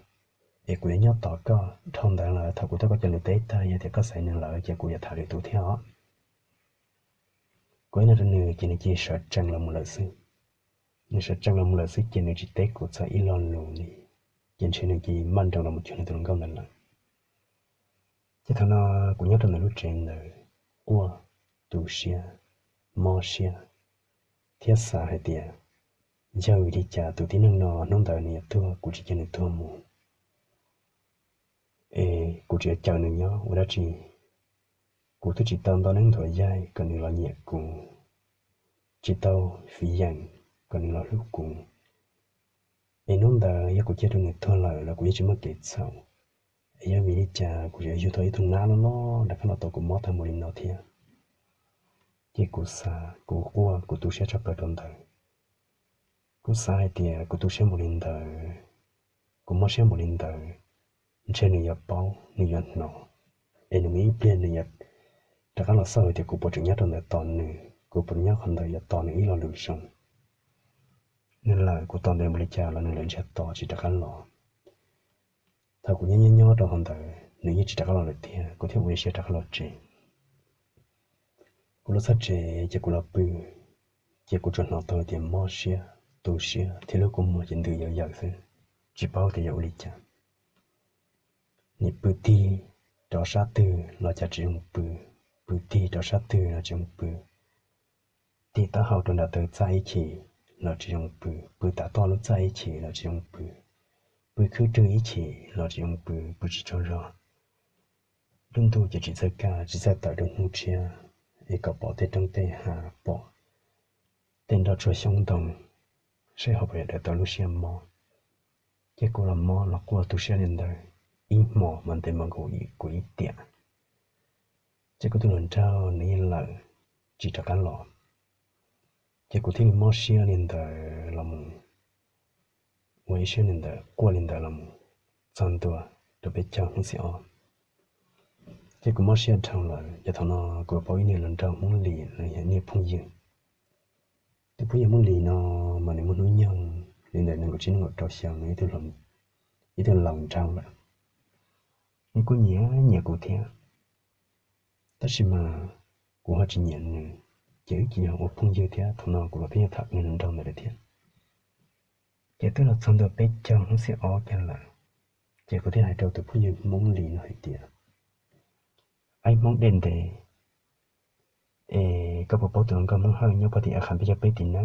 es kuv yuav nyob tos koj. Dhau ntawd lawm thaum kuv tuaj koj cov lus teb tag, yog tias koj xaiv nws lawm ces kuv yuav tham lwm tus thiab os. Kuv ib no rau nws ces nws cia li sawv tsees los mus lawm xwb. Nws sawv tsees los mus lawm xwb ces nws tsis teb kuv txog ib lo lus li, ces ntshe nws cia li npaj nroos los mus cuag nws tus hluas nkauj ntawd lawm. Ces thaum no kuv nyob rau ntawm lub tsev ntawd, quaj, tu siab, mob siab, thiab xav hais tias yog vim li cas tus tib neeg no hnub ntawd nws yuav tuag kuv tsis cia nws tuag mus, es kuv tseem yuav cawm nws nyob ua dab tsi? Kuv twb tsis tau nto neeb nthuav yaig kom nws los nyiam kuv, tsis tau fiv yeem kom nws los hlub kuv. Es hnub ntawd yog kuv cia rau nws tuag lawm los kuv yeej tsis muaj kev txhaum. Es yog vim li cas kuv yuav yug tau ib tug nab loj loj rov qab los tau kuv mob tag npaum li no thiab? Ces kuv xav, kuv quaj, kuv tu siab tshaj plaws rau ntawd. Kuv xav hais tias kuv tu siab npaum li ntawd, kuv mob siab npaum li ntawd, ntshe nws yuav paub, nws yuav hnov, es nws muaj ib pliag nws yuav rov qab los xauj hais tias kuv puas tseem nyob rau ntawd tos nws, kuv puas nyob qhov ntawd yuav tos nws ib lo lus zoo. Nws lawm kuv tos ntev npaum li cas los nws lawm ntsiag to tsis rov qab los. Thaum kuv nyob nyob nyob rau qhov ntawd nws yeej tsis rov qab los lawm tiag, kuv thiaj ua ib siab rov qab los tsev. Kuv los txog tsev ces kuv los pw, ces kuv tsuas hnov tau tias mob siab, tu siab thiab lub kua muag ces ntws yawm yawm xwb, tsis paub tias yog ua li cas. Nim pw tig rov sab twg los cas tsis zoo pw, pw tig rov sab twg los tsis zoo pw. Tig taub hau rau nram taw txaj ib chim los tsis zoo pw, pw tav toj lub txaj ib chim los tsis zoo pw, pw khwb rwg ib chim los tsis zoo pw, pw tsis tsaug zog. Lub ntuj ces tsis txawj kaj tsis txawj tawm rau hnub tshiab, es kom pom tej roob tej hav, pom tej nroj tsuag xyoob ntoo, seb ho puas yuav daws tau lub siab mob. Ces kuv los mob los quaj tu siab li ntawd, ib hmos mas ntev npaum nkaus kuv ib tiam. Ces kuv tus hluas nraug nws yeej lawm tsis rov qab los, ces kuv thiaj li mob siab li ntawd los mus, ua ib siab li ntawd quaj li ntawd los mus txog ntua rau peb caug hnub xiab ob. Ces kuv mob siab dhau lawm, ces thaum no kuv paub ib niag hluas nraug Hmoob Lis los yog niag phooj ywg. Tus phooj ywg Hmoob Lis no mas nws muaj hnub nyoog li ntawm nees nkaum tsib nees nkaum rau xyoo, nws ib tug, ib tug laus nraug lawm. Nws kuj nyiam nyiam kuv thiab, tab sis mas kuv ho tsis nyiam nws, ces wb cia li ua phooj ywg thiab. Thaum no kuv los twb yog tham niag hluas nraug ntawd lawm thiab. Ces twb los txog ntua peb caug hnub xiab ob kiag lawm, ces kuv thiaj hais rau tus phooj ywg Hmoob Lis no hais tias, Aib Hmoob dej ntev, es koj puas paub tus hluas nkauj Hmoob Hawj nyob puag tim av qha peb caug peb tim na?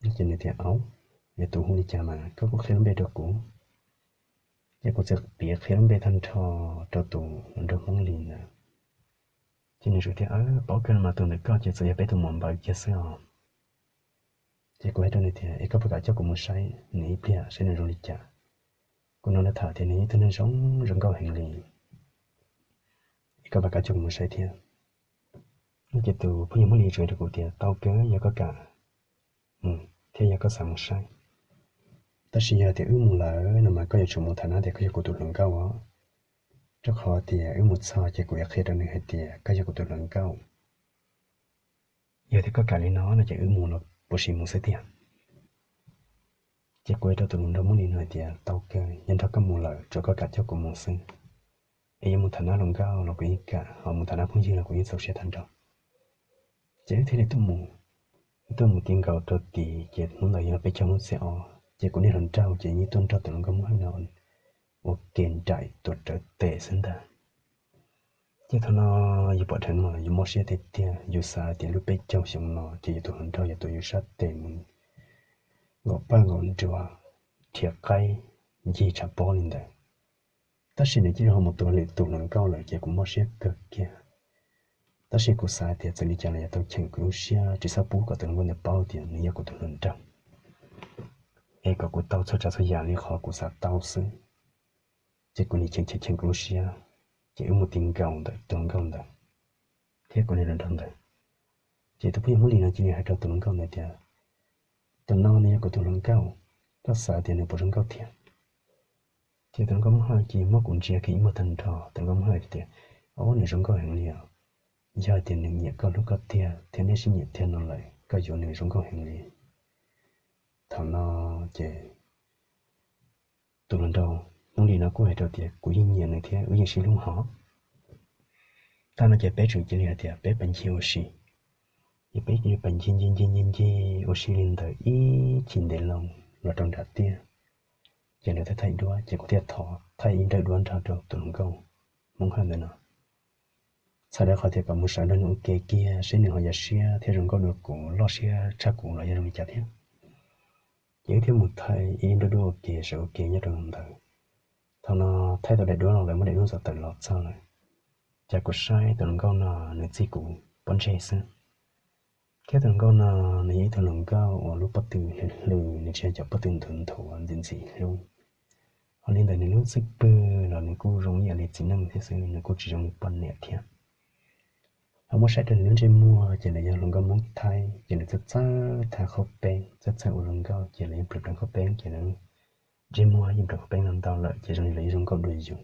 Ces nws tias, Au, yog tus hu li cas mas koj kuj qhia lub npe rau kuv. Ces kuv txawm piav qhia lub npe tag nrho rau tus hluas nraug Hmoob Lis ntawd. Ces nws tsuas tias, Paub kawg mas, tus ntawm koj ces txawm yog peb tus muam npawg kiag xwb os. Ces kuv hais rau nws tias, Es koj puas kam coj kuv mus saib nws ib pliag saib nws zoo li cas? Kuv hnov lawv tham tias nws yog ib tug neeg zoo zoo nkauj heev li. Es koj puas kam coj kuv mus saib thiab? Ces tus phooj ywg Hmoob Lis tsuas hais rau kuv tias, Tau kawg, yog koj kam mus thiab yog koj xav mus saib. Tab sis yog tias wb mus lawm no mas koj yuav tsum mus tham nws tias koj yog kuv tus hluas nkauj os, rau qhov tias wb mus txog ces kuv yuav qhia rau nws hais tias koj yog kuv tus hluas nkauj. Yog tias koj kam li no no ces wb mus los puas sim mus xwb tiag? Ces kuv hais rau tus hluas nraug Hmoob li no hais tias, tau kawg, yog nrog koj mus lawm tsuav koj kam coj kuv mus xwb, es yuav mus tham nab hluas nkauj los kuv yeej kam, ho mus tham nab phooj ywg los kuv yeej txaus siab tham nrog. Ces wb thiaj li tuaj mus, wb tuaj mus ti nkaus rau tid ces hnub ntawd yog peb caug lub xiab ob, ces kuv niag hluas nraug ces yeej tuaj nrog tus hluas nkauj Hmoob Hawj no ua ke nraim tuam rawv tes xwb ntag. Ces thaum no yus pom dheev mas yus mob siab tiag tiag, yus xav tias lub peb caug xyoo no ces yus tus hluas nraug yuav tuav yus sab tes mus nkaum paj nkaum nruas, rhiav qaib ncig tshav pob li ntawd. Tab sis nws cia li ho mus tuav lwm tus hluas nkauj lawm ces kuv mob siab kawg kiag. Tab sis kuv xav tias txawm li cas los yuav tau cheem kuv lub siab, tsis txhob pub kom tus hluas nkauj ntawd paub tias nws yog kuv tus hluas nraug, es kom kuv tau txhua tsav txhua yam li qhov kuv xav tau xwb. Ces kuv nim cheem cheem kuv lub siab, ces wb mus ti nkaus ntawm tus hluas nkauj ntawd thiab kuv niag hluas nraug ntawd. Ces tus phooj ywg Hmoob Lis no cia li hais rau tus hluas nkauj ntawd tias, tus no nws yog kuv tus hluas nkauj, koj xav tias nws puas zoo nkauj thiab? Ces tus hluas nkauj Hmoob Hawj cia li muab kuv ntsia kiag ib muag tag nrho, tus hluas nkauj Hmoob Hawj hais tias, o, nws zoo nkauj heev li os. Yog hais tias nws nyiam koj hlub koj tiag thiab nej sib nyiam tiag no lawm koj yuav nws zoo nkauj heev li. Thaum no ces tus hluas nraug Hmoob Lis no kuj hais rau tias, kuv yeej nyiam nws thiab wb yeej sib hlub hos. Tag no ces peb tseem cia li hais tias peb pais ncig ua si. Ces peb cia li pais ncig ncig ncig ncig ncig ua si li ntawd ib chim ntev loo los rau nram tiaj, ces lawv thiaj thaij duab, ces kuv thiaj thov thaij ib nrawm duab nrog rau tus hluas nkauj Hmoob Hawj ntawd no, txhawm rau qhov tias kom mus sawv nrog nws ua ke kiag seb nws ho yuav siab thiab zoo nkauj dua kuv, loj siab tshaj kuv los yog zoo li cas thiab. Ces wb thiaj mus thaij ib nrawm duab ua ke, sawv ua ke nyob rau ntawd. Thaum no thaij tau daim duab los lawv muab daim duab ntxuav tawm los txog lawm, ces kuv saib tus hluas nkauj no nws txij kuv pob ntseg xwb. Thiab tus hluas nkauj no nws yog ib tug hluas nkauj uas lub pob tw hlws hlws, nws tsis yog cov pob tw nthuav nthuav ntxim ntxim hlub. Ho li ntawd nws lub txwj pwg los nws kuj zoo ib yam li txiv neej thiab xwb, nws kuj tsis zoo li poj niam thiab. Ho muab saib rau nws lub ntsej muag ces nws yog hluas nkauj Hmoob Thaib, ces nws txawj txawj tha qhaub peeb, txawj txawj ua hluas nkauj ces lawv yeej pleev pleev qhaub peeb ces lawv ntsej muag yeej pleev qhaub peeb no ntau lawm ces zoo li lawv yeej zoo nkauj dua yus.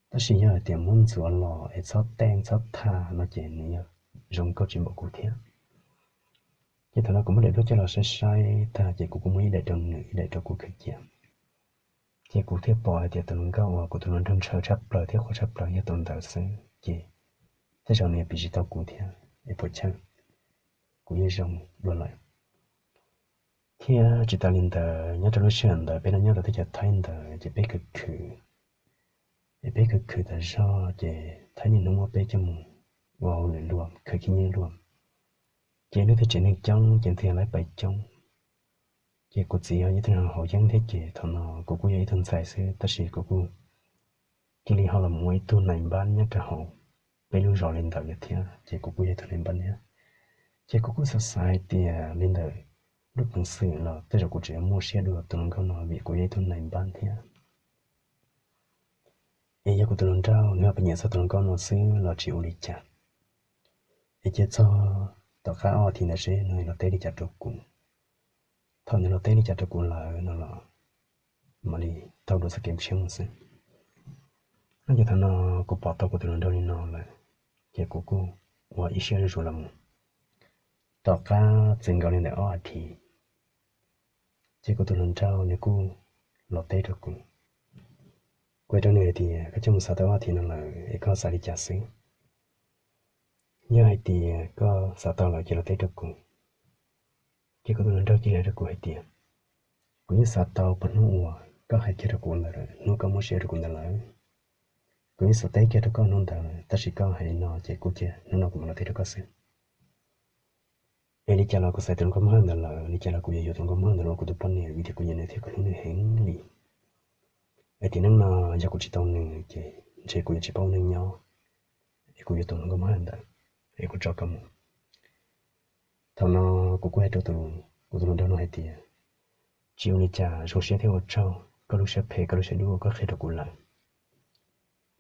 Tab sis yog hais tias muab ntxuav los es txhob teej txhob tha no ces nws yog zoo nkauj tsis npaum kuv thiab. Ces thaum no kuv muab daim duab coj los saib saib tag ces kuv kuj muab ib daim rau nws ib daim rau kuv khaws cia. Ces kuv thiaj pom hais tias tus hluas nkauj uas kuv tus hluas nraug ntshaw tshaj plaws thiab qhuas tshaj plaws yog tus ntawd xwb ces tej zaum nws yuav piv tsis tau kuv thiab es puas chawj, kuv yeej zoo dua lawm. Thiab tsis tas li ntawd, nyob rau lub sij hawm ntawd peb los nyob rau teb chaws Thaib ntawd ces peb khwv khwv, es peb khwv khwv tas zog ces Thaib niaj hnub muab peb coj mus ua hauj lwm luam, khwv khib nyiab luam. Ces nws tej tsev neeg coob ces nws thiaj laib pais coob. Ces kuv txiv yog ib tug neeg haus yeeb thiab ces thaum no kuv kuj yog ib tug ntxhais xwb tab sis kuv kuj cia li ho los mus ua ib tug nais npab nyob rau hauv peb lub zos li ntawd lawm thiab ces kuv kuj yog ib tug nais npab thiab. Ces kuv kuj xav xav hais tias li ntawm lub peev xwm los tej zaum kuv tseem yuav muaj siab dua tus hluas nkauj no vim kuv yog ib tug nais npab thiab. Es yog kuv tus hluas nraug nws ho pheej nyiam txog tus hluas nkauj no xwb los tsis ua li cas. Es cia txog tom qab ob thiv ntawd seb nws los teb li cas rau kuv. Thaum nws los teb li cas rau kuv lawm no los mam li taug dua txoj kev tshiab mus xwb. No ces thaum no kuv pom tau kuv tus hluas nraug li no lawm, ces kuv kuj ua ib siab zuj zus los mus. Tom qab txwm nkaus li ntawm ob thiv, ces kuv tus hluas nraug nws kuj los teb rau kuv. Kuv hais rau nws hais tias koj coj mus xav tau ob thiv no lawm es koj xav li cas xwb? Yog hais tias koj xav tau lawm ces los teb rau kuv. Ces kuv tus hluas nraug cia li hais rau kuv hais tias kuv yeej xav tau puag hnub uas koj hais kiag rau kuv ntawd lawm, hnub koj muab siab rau kuv ntawd lawm. Kuv yeej xav teb kiag rau koj hnub ntawd lawm tab sis koj hais li no ces kuv cia hnub no kuv mam los teb rau koj xwb. Es li cas los kuv xaiv tus hluas nkauj Hmoob Hawj ntawd lawm, li cas los kuv yuav yuav tus hluas nkauj Hmoob Hawj ntawd los ua kuv tus poj niam vim tias kuv nyiam nws thiab kuv hlub nws heev li. Es tiam neej no yog kuv tsis tau nws ces ntshe kuv yuav tsis paub ua neej nyob. Es kuv yuav tus hluas nkauj Hmoob Hawj ntawd, es kuv tso koj mus. Thaum no kuv kuj hais rau tus, kuv tus hluas nraug no hais tias tsis ua li cas, zoo siab thiab ua tsaug koj lub siab phem koj lub siab dub uas koj qhia rau kuv lawm.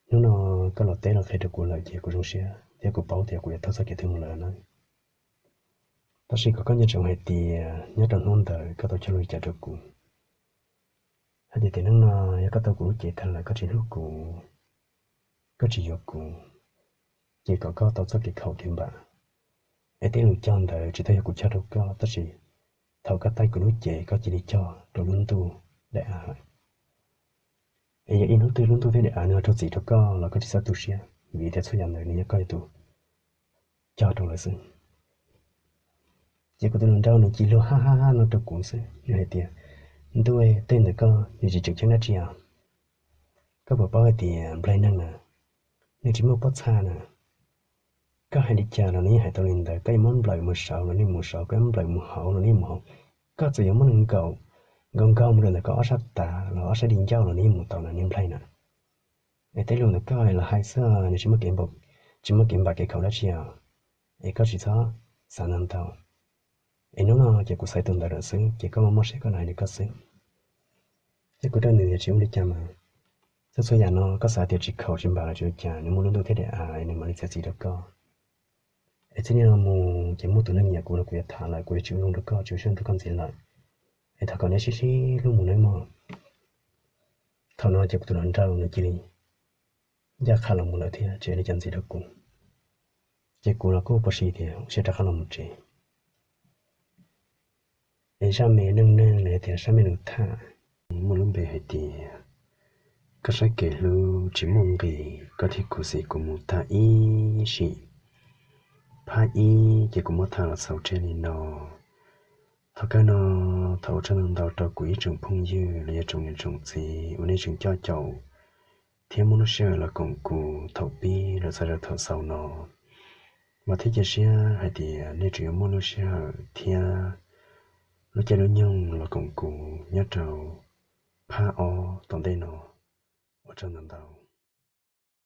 Hnub no koj los teb los qhia rau kuv lawm ces kuv zoo siab thiab kuv paub tias kuv yuav taug txoj kev twg mus lawm na. Tab sis kom koj nco ntsoov hais tias nyob rau hnub ntawd koj tau cog lus li cas rau kuv, hais tias tiam neej no yog koj tau kuv lub cev tag lawm koj tsis hlub kuv, koj tsis yuav kuv, ces kom koj tau txoj kev khaum kev npam, Es tej lus cog ntawd tsis tau yog kuv cog rau koj, tab sis thaum koj taij kuv lub cev koj cia li cog rau lub ntuj daim av lawm. Es yog ib hnub twg lub ntuj thiab daim av nws ho raug txim rau koj los koj tsis txhob tu siab, vim tias txhua yam ntawd nws yog koj yog tus cog rau lawv xwb. Ces kuv tus hluas nraug nws cia li luag haj haj haj no rau kuv xwb, nws hais tias, Ntuj, tej ntawd koj nws tsis tseem ceeb dab tsi os. Koj puas paub hais tias nplaig neeg na, nws tsis muaj pob txha na. Koj hais li cas los nws yeej hais tau li ntawd, koj yuav muab nplawm mus saud los nws mus saud, koj yuav muab nplawm mus hauv los nws mus hauv. Koj txawm yuav muab nws nkaum nkaus nkaus mus rau ntawm koj ob sab tav los ob sab di ncauj los nws yeej mus tau na, niag nplaig na. Es tej lus ntawd koj los hais xwb, nws tsis muaj kev npam, tsis muaj kev npam kev khaum dab tsi os. Es koj tsis txhob xav ntau ntau. Es hnub no ces kuv xaiv tus ntawd lawm xwb, ces koj muaj muaj siab koj los hais li koj xwb. Ces kuv rau nws tias tsis ua li cas mas, txhua txhua yam no koj xav tias tsis khaum tsis npam los tsis ua cas, nws muaj lub ntuj thiab daim av nws mam li txiav txim rau koj. Es txij li no mus ces muaj tus neeg nyiam kuv los kuv yuav tham lawm, kuv yuav tsis ua zoo rau koj, tsis ua zoo rau koj ntxiv lawm. Es thov kom neb sib sib hlub mus nawb mog. Thaum no ces kuv tus hluas nraug nws cia li ncaj qha los mus lawm thiab tsis hais li cas ntxiv rau kuv. Ces kuv los kuj ua si tias ua siab rov qab los mus tsev. Es zaj me neej neeg los yog tias zaj me lus tham muaj lub npe hais tias, koj saib kev hlub tsis muaj nqis, koj thiab kuv xim kuv mus tag ib sim. Phab ib ces kuv muab tham los xaus tseg li no. Thov kawg no, thov ua tsaug ntau ntau rau kuv ib tsoom phooj ywg los yog tsoom niam tsoom txiv uas nej tseem coj caum thiab muaj lub sij hawm los koom kuv thaum pib los txog rau thaum xaus no. Vam thiab cia siab hais tias nej tseem yuav muaj lub sij hawm thiab lub caij lub nyoog los koom kuv nyob rau phab ob tom ntej no. Ua tsaug ntau ntau.